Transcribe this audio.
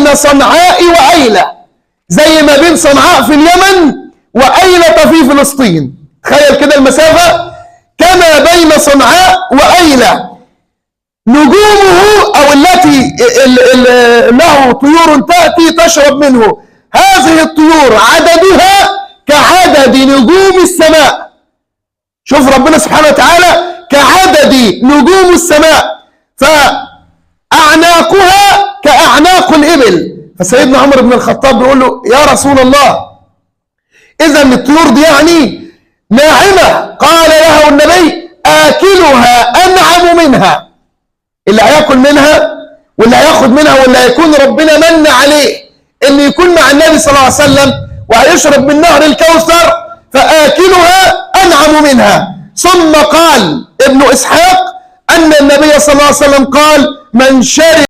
بين صنعاء وأيلة، زي ما بين صنعاء في اليمن وأيلة في فلسطين. تخيل كده المسافة، كما بين صنعاء وأيلة. نجومه أو التي له طيور تأتي تشرب منه، هذه الطيور عددها كعدد نجوم السماء. شوف ربنا سبحانه وتعالى، كعدد نجوم السماء، فأعناقها كأعناق الإبل. فسيدنا عمر بن الخطاب بيقول له يا رسول الله، إذا الطيور دي يعني ناعمة. قال له النبي آكلها أنعم منها. اللي هياكل منها واللي هياخد منها واللي هيكون ربنا من عليه إنه يكون مع النبي صلى الله عليه وسلم وهيشرب من نهر الكوثر، فآكلها أنعم منها. ثم قال ابن إسحاق أن النبي صلى الله عليه وسلم قال من شرب